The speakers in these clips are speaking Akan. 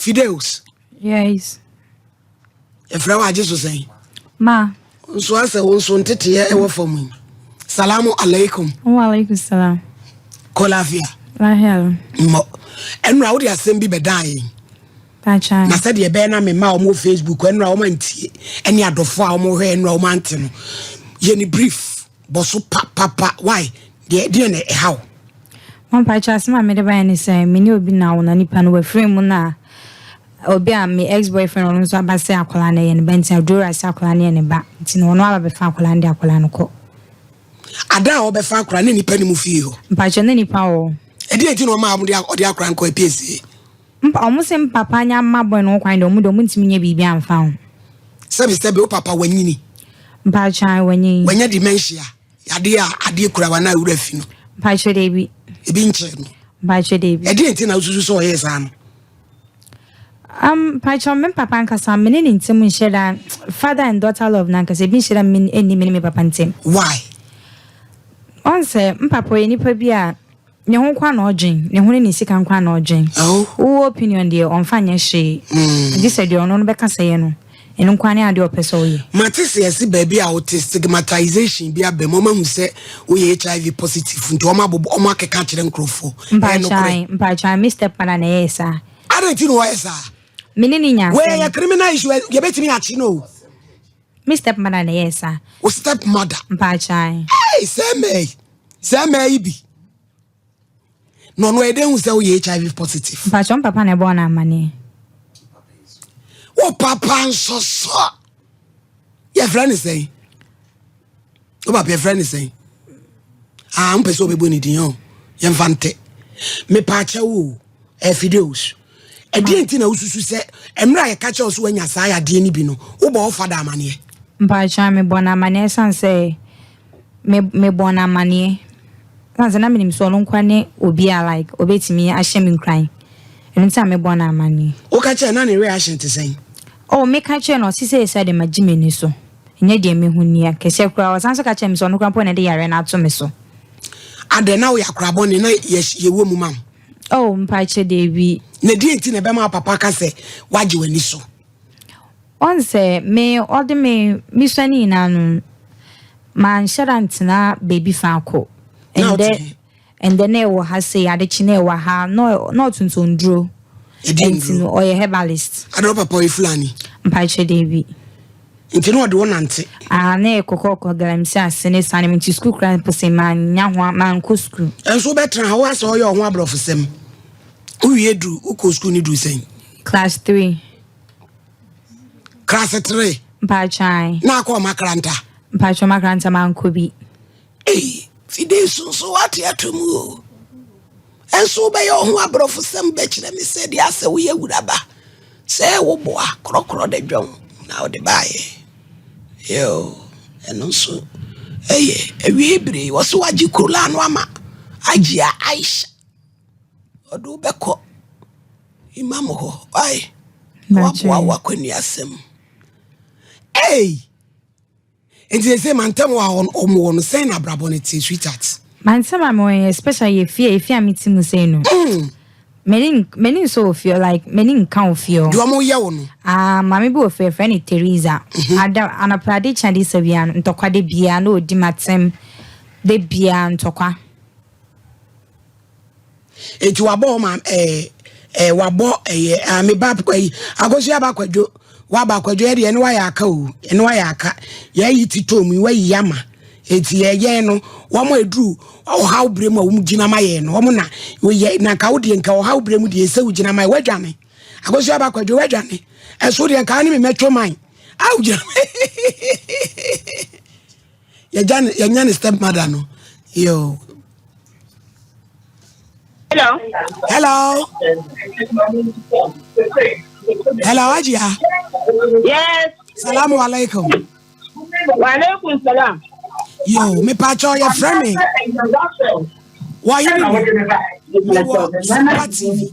Fideus. Yes. Yɛfrɛ wo agye so sɛn? Ma. Nso asɛ wo nso nteteɛ ɛwɔ fam yi. Salamu alaikum. Wa alaikum salam. Kɔ lafiya. Lafiya. Mmɔ. Ɛnura wode asɛm bi bɛdaa yɛn. Pakyɛ. Na sɛdeɛ ɛbɛyɛ na mema wɔn wɔ Facebook ɛnura wɔn antie ɛne adɔfo a wɔn hwɛ ɛnura wɔn ante no. Yɛ ne brief bɔ so pa pa pa why deɛ deɛ na ɛha wo. Mo mpakyɛ asɛm a mede baeɛ ne sɛ me ne obi na wo na nipa no wafiri mu na obi a me ex boyfriend ɔno nso aba sɛ akwadaa no yɛ ne ba nti aduro sɛ akwadaa no yɛ ne ba nti na ɔno aba bɛfa akwadaa no de akwadaa no kɔ. Ada a wɔbɛfa akwadaa ne nipa no mu fie hɔ. Mpakyɛ ne nipa wɔ. Ɛdeɛ nti na ɔma ɔde akwadaa no kɔ apiesie. Mpa ɔmo sɛ mpapa nya mma bɔ no kwan de ɔmo de ɔmo ntumi nyɛ biribi amfa ho. Sɛbi sɛbi wo papa wanyini. Mpakyɛ wanyini. Wanya dementia. Yadeɛ a adeɛ kura wa na awura fi no. Mpakyɛ debi. Ebi nkyɛn no. Mpakyɛ debi. Ɛdeɛ nti na wosusu sɛ ɔyɛ saa no. Mpakyɛ me papa nkasa me ne ne ntɛm nhyɛ da father and daughter love na nkasa ebi nhyɛ da me ɛnni me ne me papa ntɛm. Why? Ɔn sɛ mpapa ɔyɛ nipa bi a ne ho nkwa na ɔdwen ne ho ne ne sika nkwa na ɔdwen. Oh. Wo opinion deɛ ɔmfa nyɛ hwee. Gye sɛ deɛ ɔno no bɛka sɛ yɛ no. Ɛno nkwa ne adeɛ ɔpɛ sɛ ɔyɛ. Mate sɛ yɛse baabi a wote stigmatization bi aba mu ɔmahu sɛ woyɛ HIV positive nti ɔma abobɔ ɔma akeka kyerɛ nkurɔfoɔ. Ɛyɛ nokorɛ. Mpakyɛ mpakyɛ me step mother na ɛyɛ saa. Adɛn nti na wɔyɛ saa? Me ne ne nya Wei asɛm. yɛ criminal issue yɛbɛtumi akye no o. Me step mother na ɛyɛ saa. Wo step mother. Mpakyɛ. Hey, sɛ mɛyi sɛ mɛyi bi. Na ɔno ɛdɛn hu sɛ woyɛ HIV positive. Mpakyɛ mpapa na ɛbɔ no amanneɛ. Wo papa nsɔsɔ. Yɛfrɛ ne sɛn? Wo papa yɛfrɛ ne sɛn? Ah, mpɛ sɛ wobɛbɔ ne din ɔ. Yɛmfa ntɛ. Mepaakyɛ wo o. Ɛfideos. Ɛdeɛ nti na wosusu sɛ mmerɛ a yɛka kyerɛ wo sɛ woanya saa yadeɛ no bi no, wobɔ wo fada amanneɛ? Mpakyɛ mebɔ no amanneɛ ɛsiane sɛ mebɔ no amanneɛ. Ɛsiane sɛ na menim sɛ ɔno nkwa ne obi a like obɛtumi ahyɛ me nkuran. Ɛno nti a mebɔ no amanneɛ. Woka kyerɛ na ne reaction te sɛn? Oh, meka kyerɛ no ɔse sɛ ɛsɛ de magye m'ani so. Ɛnyɛ deɛ mehu ni a kɛseɛ koraa ɔsan so ka kyerɛ me sɛ ɔno koraa mpo na ɛde yareɛ no ato me so. Adɛn na woyɛ akorabɔne na yɛwɔ mu ma wo? Oh, mpakyɛ deebi. Na deɛ nti na ɛbɛma papa ka sɛ woagye w'ani so? Ɔn sɛ me ɔde me mesua ne nyinaa no manhyɛ da ntena baabi faako. Na wote Ɛndɛ he? ɛndɛ na ɛwɔ ha sei adekye na ɛwɔ ha na ɔtontɔn duro. Ɛdeɛ Nti no nduro? ɔyɛ herbalist. Adɛn wo papa ɔyɛ Fulani? Mpakyɛ deebi. Nti na ɔde wo nante? Ah, na ɛyɛ kɔkɔɔkɔ galamsey ase ne saa ne nti sukuu koraa mpo sɛ manya ho mankɔ sukuu. Ɛnso wobɛtena ha woasɛ ɔyɛ ɔho aborɔfosɛm. Wowie duru wokɔ sukuu ne duru sɛn? Class 3. Class 3? Mpakyɛ. Na akɔ ɔmakranta? Mpakyɛ ɔmakranta mankɔ bi. Ei, fide nso wate ato mu o. Ɛnso wobɛyɛ ɔho aborɔfosɛm bɛkyerɛ me sɛ deɛ asɛ woyɛ wuraba. Sɛ woboa korɔkorɔ de dwɔn na wode baeɛ. Yo, ɛno nso ɛyɛ awie bere wɔ so wagye kola no ama agye a Aisha. Ɔde wobɛkɔ imam hɔ. Wai, waboa wo akɔnnuasɛm. Ei! Nti sɛ mantam wɔ a ɔmo wɔ no sɛn na abrabɔ no te sweetheart? Mantam a mewɔ yɛ especially yɛ fie efie a mete mu sei no. M'ani nsɔ wɔ fie like m'ani nka wɔ fie hɔ. Deɛ ɔmo yɛ wo no? Ah, maame bi wɔ fie yɛfrɛ no Teresa. Ada anɔpa ade kye ade sa bia no ntɔkwa de bia na odi m'atɛm de bia ntɔkwa. Eti wabɔ ɔma wabɔ ɛyɛ me ba yi akosi aba kwadwo waba kwadwo yɛ deɛ ɛne wayɛ aka o ɛne wayɛ aka yɛyi tito mu wayi ama eti yɛyɛ no wɔn eduru ɔhaw bere mu a wɔn gyina ma yɛ no wɔn na wɔyɛ na nka wo deɛ nka ɔhaw bere mu deɛ ɛsɛ wo gyina ma yɛ wadwane akosi aba kwadwo wadwane ɛso deɛ nka ne me mɛtwo man a wo gyina yɛgya ne yɛnya ne step mother no yo. Hello. Hello. Hello, Ajia. Yes. Salamu alaikum. Wa alaikum salam. Yo, me pacho your friend me. Why you me wo Super TV.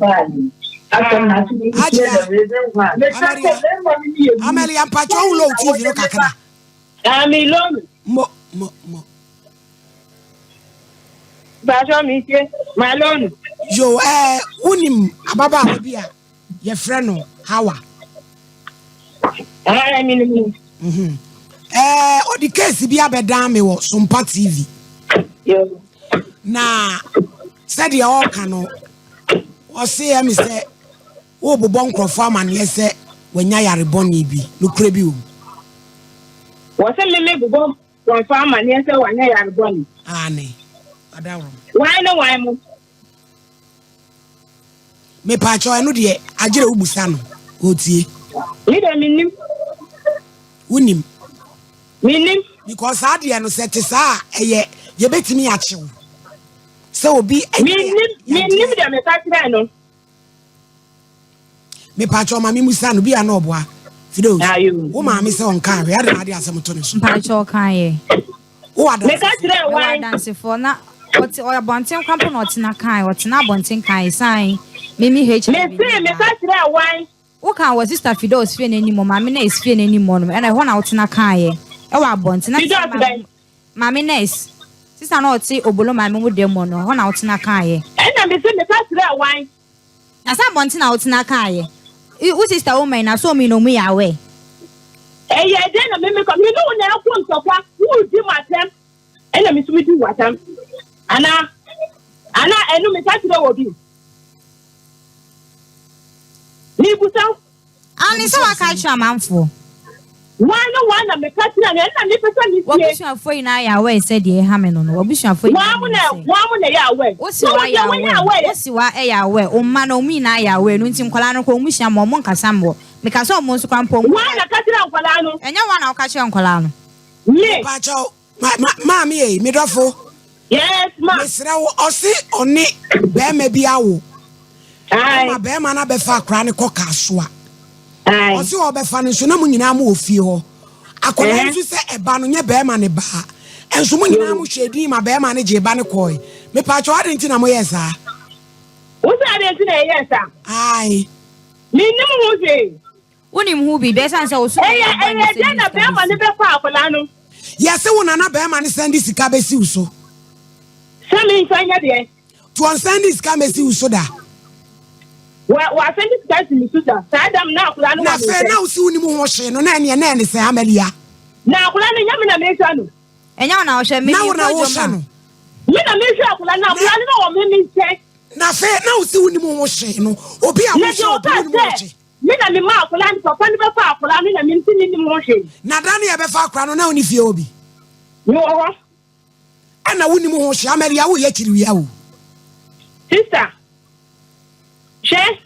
Ajia. Amelia. Amelia pacho ulo TV no kakra. Ami lomi. Mo mo mo. Pacho mi tie. Ma lomi. Yo, wonim ababaawa bi a Yɛfrɛ no Hawa. Ɛɛ, menim no. Mhm. Ɛɛ, ɔde case bi abɛdan me wɔ Sompa TV. Yo. Na sɛdeɛ ɔreka no, ɔse ɛmi sɛ wobobɔ nkurɔfoɔ amaneɛ sɛ wanya yare bɔne bi. Nokorɛ bi wɔ mu? Wɔse me me bobɔ nkurɔfoɔ amaneɛ sɛ wanya yare bɔne. Aane. Adaworoma. Wan ne wan mo? Mepaakyɛw ɛno deɛ agyerɛ wo busa no otie. Me deɛ mennim. Wonim. Mennim. Because saa deɛ no sɛ te saa a ɛyɛ yɛbɛtumi akyew sɛ obi. Mennim mennim deɛ meka kyerɛɛ no. Mepaakyɛw ma me musa no bi a na ɔboa. Fidos wo maame sɛ ɔnka ahwɛ adɛn na ade asɛm to ne so. Mpakyɛw ɔka yɛ. Wowɔ adansefo? Meka kyerɛɛ Mewɔ wan? adansefoɔ na ɔte ɔyɛ abɔnten koraa mpo na ɔtena kae ɔtena abɔnten kae san me me HIV Mese ne meka baa. kyerɛɛ wan? Wokaa wɔ sister Fidos fie no anim hɔ maame nurse fie no anim hɔ nom ɛna ɛhɔ na wotena kaeɛ ɛwɔ abɔnten na Fidos bɛn? maame nurse sister na ɔte obolo maame mo dɛm hɔ no ɛhɔ na wotena kaeɛ. Ɛna mese meka kyerɛɛ wan? Na sɛ abɔnten na wotena kaeɛ. Wo sister wo man na so ɔmo nyina ɔmo yɛ aware. Ɛyɛɛ dɛn na me mekɔ me ne wo na ɛko ntɔkwa woredi m'atɛm ɛna me nso medi w'atɛm anaa anaa ɛno meka kyerɛ wɔ bi mebusa wo. Aane sɛ waka akyerɛ amanfoɔ. Wan ne wan na meka kyerɛ no ɛna mepɛ sɛ metie. W'abusuafoɔ nyinaa yɛ aware sɛ deɛ ɛha me no no w'abusuafoɔ nyinaa nim sɛ. Wɔn mo na ɛyɛ aware. Wo sewa yɛ aware wo sewa yɛ aware wo mma no wɔn nyinaa yɛ aware ɛno nti nkwadaa no koraa wɔn hyia mo a wɔn nkasa mo meka sɛ wɔn nso koraa mpo wɔn. Wan na ka kyerɛ nkwadaa no. Ɛnyɛ wan na woka kyerɛ nkwadaa no. Me. Mepakyɛw ma ma maame ei me dɔfo. Yes ma. Mesrɛ wo ɔse ɔne bɛɛma bi awo. Ae. Ama bɛɛma no abɛfa akora no kɔ kasoa. Ae. Ɔse ɔbɛfa no nso na mo nyinaa mo wɔ fie hɔ. Akwadaa Ɛhɛ. nso sɛ ɛba no nyɛ bɛɛma ne baa. Nso mo nyinaa mo hwɛɛ din ma bɛɛma no gyee ba no kɔɔe. Mepaakyɛw adɛn nti na moyɛɛ saa? Wo sɛ adɛn nti na yɛyɛɛ saa? Ae. Mennim ho hwee. Wonim ho biribi ɛsiane sɛ wo so na Ɛyɛ yɛabɔ ɛyɛ ne sɛ dɛn na sika bɛɛma no bɛsi. bɛfa akwadaa no? Yɛse wo nana bɛɛma no san de sika bɛsi wo so. Sɛ menfa nyɛ deɛn? To ɔnsan de sika mmɛsi wo so da. Wa wasan de sika asi me so da. Saa da no na akwadaa no Na wɔ me afei nkyɛn. na wo se wonim ho hwee no na ɛneɛ na ɛne sɛn Amalia? Na akwadaa no nyɛ me na mehwɛ no. Ɛnyɛ wo na wohwɛ me Na wo na mekɔ wohwɛ dwom a. no. Me na mehwɛ akwadaa no na akwadaa no na wɔ me me nkyɛn. Na afei na wo se wonim ho hwee no obi a Na wohwɛ deɛ obi ɔkaa wonim ho sɛ hwee. me na mema akwadaa no papa no bɛfa akwadaa no na me nso mennim ho hwee. Na da no yɛbɛfa akwadaa no na wone fie hɔ bi? Mewɔ hɔ. Ɛna wonim ho hwee Amalia woyɛ kyiriwia o. Sister, hwɛ,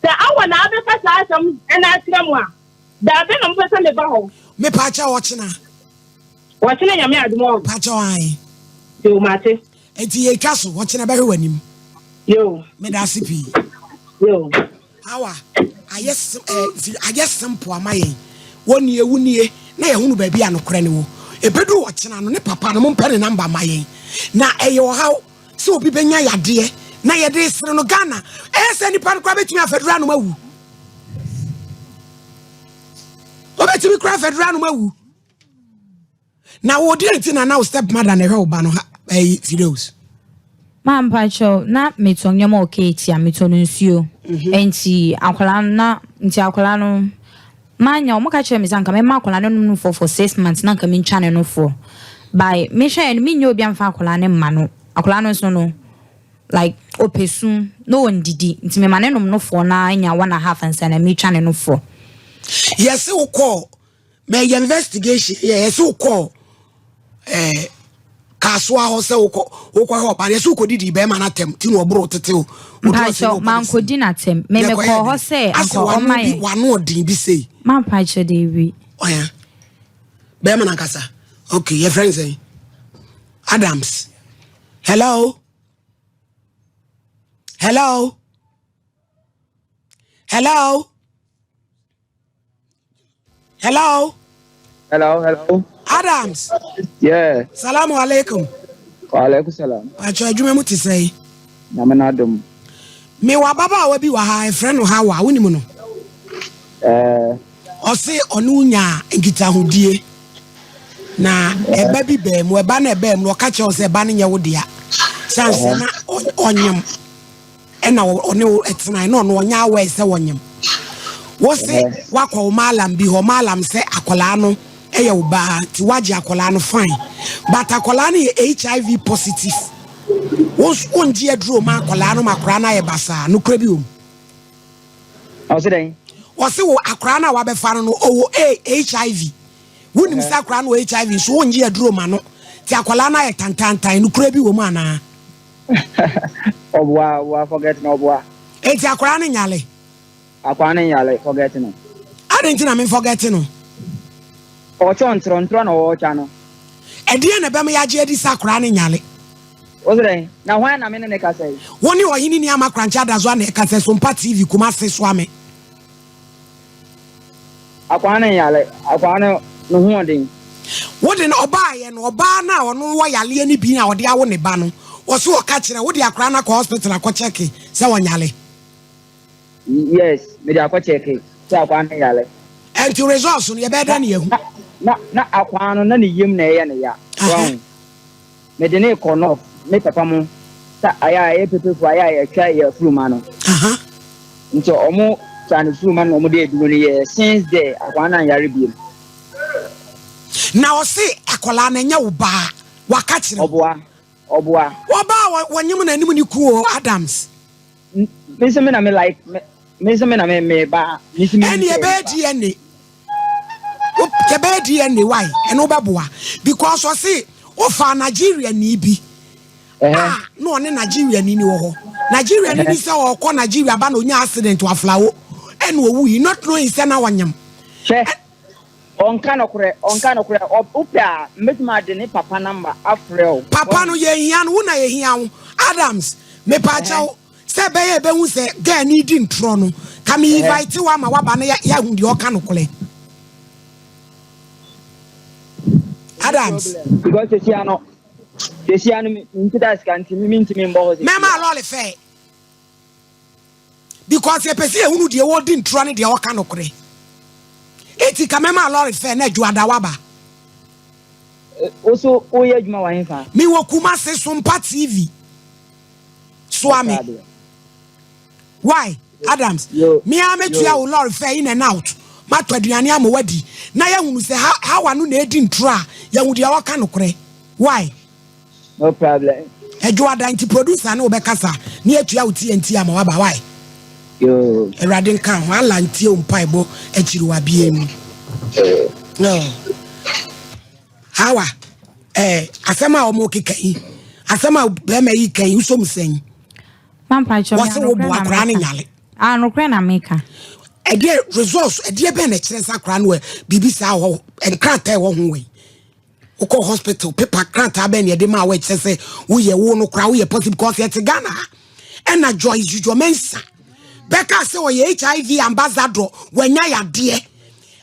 sɛ awɔ na abɛka saa asɛm no akyerɛ mo a, da bɛn na mopɛ sɛ meba hɔ? Mepaakyɛw ɔkyena. Ɔkyena Nyame adom ɔ. Paakyɛw ae. Yoo mate. Enti yɛtwa so, ɔkyena bɛhwɛ w'anim. Yoo. Medase pii. Yoo. Awa, ayɛ eh, ayɛ simple ama yɛn. Wɔ nie, wo nie, na yɛhunu baabi a nokorɛ no wɔ. Ɛbɛduru ɔkyena no, ne papa no, mompɛ ne number ma yɛn. Na ɛyɛ ɔhaw sɛ obi bɛnya yadeɛ na yɛde resere no. Ghana, ɛyɛ sɛ nipa no koraa bɛtumi afɛduru anom awu. Ɔbɛtumi koraa afɛduru anom awu. Na wo deɛ nti na na wo step mother na ɛhwɛ wo ba no ha ɛyi videos. Maa mpakyɛw na metɔ nneɛma wɔ keeti a metɔ no nsuo mhm. nti akwadaa no na nti akwadaa no manya wɔn ka kyerɛ me sɛ anka mɛma akwadaa no nom nufoɔ for six months na anka mentwa ne nofoɔ by mehwɛ yɛ no menyɛ obi amfa akwadaa no mma no akwadaa no nso no like ɔpɛ su na ɔndidi nti mema ne nom nofoɔ na anya one and a half ansa na metwa ne nofoɔ. Yɛse wokɔɔ mɛyɛ investigation yɛ yɛsɛ wokɔ ɛɛ eh, kasoa hɔ sɛ wokɔ wokɔ hɔ ɔba yɛsɛ wokɔ didi bɛrima no atɛm ti na ɔboro tete o. Mpakyɛ mankɔdi n'atɛm mɛ mekɔ hɔ sɛ anka ɔma yɛ. Wano ɔden bi sei. Mampakyɛ de ewi. Ɔya bɛrima nankasa okay yɛfrɛ no sɛn Adams hello hello hello. Hello. Hello, hello. Adams. Yeah. Salamu alaikum. Wa alaikum salam. Pacho adwuma mu te sɛn? Nyame n'adom. Mewɔ ababaawa bi wɔ ha, ɛfrɛ no Hawa, wonim no? Eh. Ɔse ɔne wo nyaa nkitahodie na ɛba bi baa mu, ɛba no ɛbaa mu no ɔka kyerɛ wo sɛ ɛba no nyɛ wo dea. Sane sɛ na ɔnyem. ɛna ɔne wo ɛtenae na ɔno ɔnyɛ aware sɛ wɔnyem. Wo se wakɔ wo maalam bi hɔ, maalam sɛ akwadaa no ɛyɛ wo baa nti wagye akwadaa no fine but akwadaa no yɛ HIV positive. Wo nso wongye aduro ma akwadaa no ma akwadaa no ayɛ basaa. Nokorɛ bi wɔ mu? Ɔse dɛn? Ɔse wo akwadaa no a wabɛfa no no ɔwɔ A HIV. Wonim sɛ akwadaa no wɔ HIV nso wongye aduro ma no nti akwadaa no ayɛ tantantan. Nokorɛ bi wɔ mu anaa? Ɔboa, ɔboa, forget no, ɔboa. Enti akwadaa no nyale? Akwadaa no nyale, forget no. Adɛn nti na me forget no? Ɔkyɛ ntorɔ, ntorɔ na ɔretwa no. Ɛdeɛn na ɛbɛma yɛagye adi sɛ akwadaa no nyale? Wo se dɛn? Na hwan na me ne no kasa yi? Wo ne Ɔhene Nii Ama Korankye Adazoa na ɛkasa yi, Sompa TV, Kumasi, Soame. Akwaa no nyare, akwaa no ne ho ɔden. Wo de no ɔbaayɛ no, ɔbaa no a ɔno wɔ yareɛ no bi a ɔde awo ne ba no, ɔse ɔka kyerɛ wo de akwadaa no akɔ hospital akɔ kyɛke sɛ ɔnyare. Yes, mede akɔ kyɛke sɛ akwaa no nyare. Ɛnti results no yɛbɛyɛ dɛn na yɛahu? Na, na, na akwaa no na ne yam na ɛyɛ no ya. Wahu? Mede no rekɔ North, me papa mo sɛ ayɛ a ɛyɛ pepefo ayɛ a yɛtwa yɛ afuruma no. Nti ɔmo twa ne furuma no na ɔmo de aduro no yɛɛ since there akwadaa no anyare biom. Na ɔse akwadaa no ɛnyɛ wo ba waka kyerɛ wo. Ɔboa, ɔboa. Ɔbaa a wɔnyem no anim ne kuo Adams. Me nso me na me like me nso me na me me ba me nso me Ɛne ɛbɛyɛ DNA. Yɛbɛyɛ DNA why ɛno wobɛboa because ɔse ɔfaa Nigeria ni bi a na ɔne Nigeria ni ni wɔ hɔ Nigeria ni ni sɛ ɔkɔ Nigeria ba na onya accident wɔ aflawo ɛna owu yi not knowing sɛ na ɔnyem. Hwɛ ɔnka nokorɛ ɔnka nokorɛ wopɛ a mbɛtumi ade ne papa number afrɛ wo. Papa no yɛhia no wo na yɛhia wo Adams mepaakyɛw Sɛ ɛbɛyɛ a yɛbɛhu sɛ girl no redi ntorɔ no, ka me invite wo ama woaba na yɛahu deɛ ɔka nokorɛ. Adams. Because sesia no, sesia no menkita sika nti me mentumi mbɔ hɔ sesia. Mɛma lɔre fɛ. Because yɛpɛ sɛ yɛhunu deɛ ɔredi ntorɔ ne deɛ ɔka nokorɛ. Eti ka mɛma lɔre fɛ na Adwoada waba. Wo so woyɛ adwuma wɔ hefa? Mewɔ Kumasi Sompa TV. Soa me. Why? Adams, me ara mɛtua wo lɔre fare in and out, matɔ aduane ama woadi, na yɛahunu sɛ Hawa no na ɛredi ntorɔ a, yɛahu deɛ ɔreka nokorɛ. Why? No problem. Ɛdwoada nti producer ne wo bɛkasa na yɛatua wo TNT ama woaba. Why? Yo. Awurade nka ho. Allah ntie wo mpaebɔ akyiri wabie mu. No. Hawa, eh, asɛm a wɔn keka yi, asɛm a bɛrima yi ka yi, wosɔ mu sɛn? Wɔse wo boa koraa ne nyale. Ah, nokorɛ na meka. Ɛdeɛ results, ɛdeɛ bɛn na ɛkyerɛ sɛ akora no biribi saa wɔ nkrataa ɛwɔ ho wei. Wokɔ hospital, paper krataa bɛn na ɛde ma wɔ ɛkyerɛ sɛ woyɛ wo no koraa woyɛ positive because yɛte Ghana ha. Ɛna Joyce Jujɔ Mensah bɛka sɛ ɔyɛ HIV ambassador, wanya yadeɛ.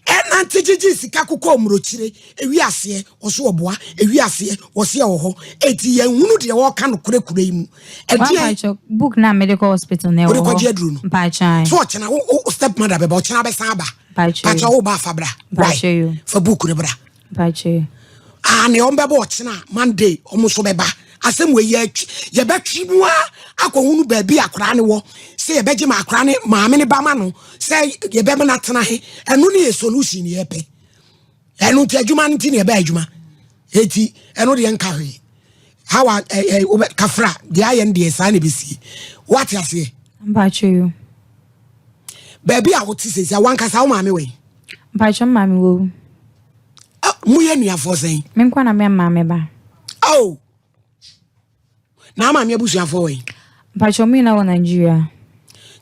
Ɛnante gyegye sika kokɔ mmurokyire, ewi aseɛ ɔso ɔboa, ewi aseɛ ɔse ɛwɔ hɔ, enti yɛn hunu deɛ ɔɔka no korɛ kura yi mu. Ɛdeɛn? Mpakyɛ book na mede kɔ hospital na ɛwɔ hɔ. Wode kɔgye aduro no? Mpakyɛ. So ɔkyena wo wo step mother bɛba ɔkyena bɛsan aba. Mpakyɛ. Mpakyɛ wo ba afa bra. Mpakyɛ yo. Fa book no bra. Mpakyɛ. Ah ne ɔmo bɛba ɔkyena Monday ɔmo nso bɛba. Asɛm wei yɛ yɛbɛtwe mu a akɔhunu baabi akwaraa no wɔ sɛ yɛbɛgye ma akwaraa ne maame ne ba ma no sɛ yɛbɛma no atena he ɛno ne yɛ solution yɛpɛ ɛno nti adwuma no nti ne ɛbɛ adwuma eti ɛno deɛ nka hwee hawa ɛ ɛ wobɛ kafra deɛ ayɛ no deɛ saa na ɛbɛsie wate aseɛ mpakyɛ yo baabi a wote sɛsi a wankasa wo maame wɔ yi mpakyɛ maame wɔ moyɛ nuafoɔ sɛn me nkwa na me maame ba oh Na ama me abusuafoɔ wɔ yi. Mpakyɛ ɔmo nyinaa wɔ Nigeria.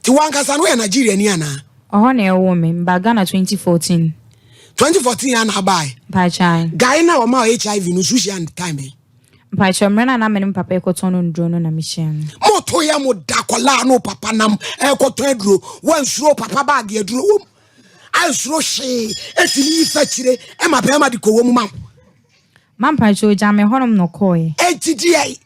Ti wankasa no woyɛ Nigeria ni anaa? Ɔhɔ na ɛwoo me, mebaa Ghana 2014. 2014 ya na abae. Mpakyɛ ae. Guy na ɔma HIV no nso hyia no time bɛn? Mpakyɛ mmerɛ no a na me ne me papa ɛkɔtɔn no nduro no na mehyia no. Mo to yɛ mo da kɔlaa no papa nam ɛkɔtɔn aduro wansuro papa baage aduro wom ansuro hwee ɛtumi yi fa kyire ɛma bɛrima de kɔwɔ mu ma wo. Ma mpakyɛw ogya me hɔnom na ɔkɔɔɛ. Enti deɛ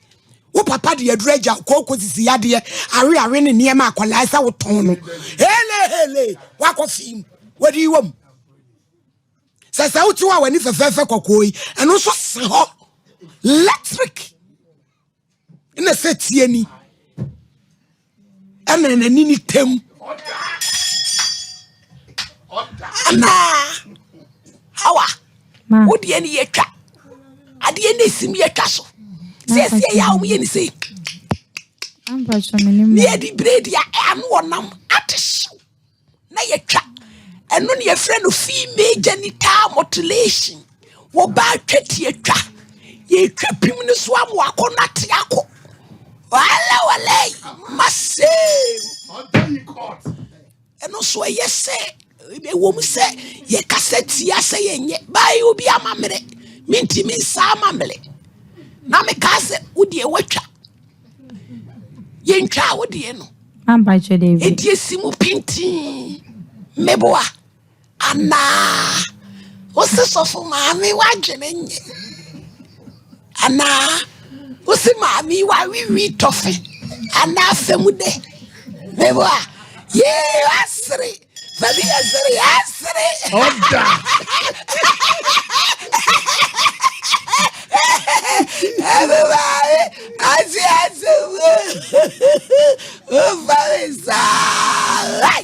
wo papa de aduru agya wo kooko sisi yadeɛ awe awe ne nneɛma akwadaa sɛ wotɔn no hele hele wakɔ fi mu wɔde yi wɔ mu sɛ sɛ wote hɔ a w'ani fɛfɛɛfɛ kɔkɔɔ yi ɛno nso sa hɔ electric na sɛ tie ni. Ɛna n'ani ne tam. Anaa Hawa, wo deɛ no yɛtwa. Adeɛ no esim yɛtwa so. Sɛ ɛsi ɛyɛ a wɔn yɛ ne sei. Ne yɛde biredi a ano ɔnam ate hyew na yɛtwa. Ɛno ne yɛfrɛ no female genital mutilation. Wɔbaa twa tiatwa. Yɛtwa pim no so ama wakɔ no ate akɔ. Wala wala yi masɛm. Ɛno nso ɛyɛ sɛ ɛwɔ mu sɛ yɛkasa tia sɛ yɛnyɛ bae obi amammerɛ mentumi nsa amammerɛ na mekaa sɛ wodeɛ woatwa yɛntwa wo deɛ no ɛnti ɛsi mu pintin meboa Anaa wose sɔfo maame w'adwene nye? Anaa wose maame yi wawewi tɔfe anaa fam dɛ? Mebo a, yee wasere, fabi yɛsere yɛsere. Ɔda. Ɛbi maame ase ase wo fa me saa.